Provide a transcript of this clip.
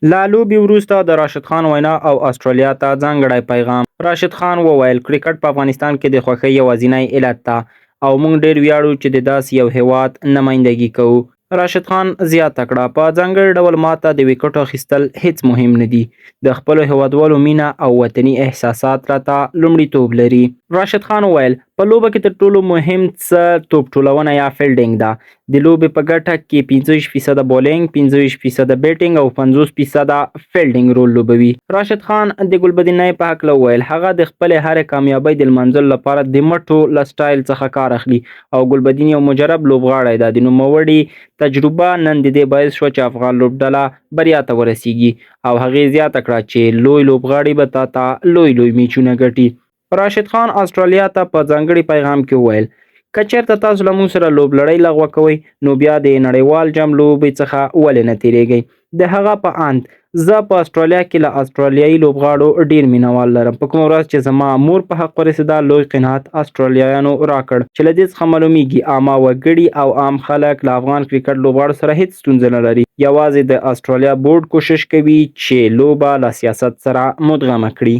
له لوبې وروسته د راشد خان وینا او اسټرالیا ته ځانګړی پیغام. راشد خان وویل، کرکټ په افغانستان کې د خوښۍ یوازینی علت ده او موږ ډېر ویاړو چې د داسې یو هېواد نمایندګي کوو. راشد خان زیاته کړه، په ځانګړي ډول ماته د ویکټو اخیستل هېڅ مهم نه دي، د خپلو هېوادوالو مینه او وطني احساسات راته لومړیتوب لري. راشد خان وویل، په لوبه کې تر ټولو مهم څه توپ ټولونه یا فیلډینګ ده. د لوبې په ګټه کې 25 فیصده بولینګ، 25 فیصده بیټینګ او 50 فیصده فیلډینګ رول لوبوي. راشد خان د ګلبدین نایب په هکله وویل، هغه د خپلې هرې کامیابۍ د لمانځلو لپاره د مټو له سټایل څخه کار اخلي او ګلبدین یو مجرب لوبغاړی ده. د نوموړي تجربه نن د دې باعث شوه چې افغان لوبډله بریا ته ورسیږي او هغې زیاته کړه چې لوی لوبغاړي به تاته لوی لوی میچونه ګټي. راشد خان اسټرالیا ته په ځانګړي پیغام کې وویل، که چېرته تاسو له موږ سره لوبلړۍ لغوه کوئ، نو بیا د نړیوال جام لوبې څخه ولې نه تېرېږئ؟ د هغه په اند، زه په اسټرالیا کې له اسټرالیايي لوبغاړو ډېر مینهوال لرم. په کومه ورځ چې زما مور په حق ورسېده، لوی قناعت اسټرالیایانو راکړ، چې له دې څخه معلومېږي عامه وګړي او عام خلک له افغان کرکټ لوبغاړو سره هېڅ ستونزه نه لري، یوازې د اسټرالیا بورډ کوشش کوي چې لوبه له سیاست سره مدغمه کړي.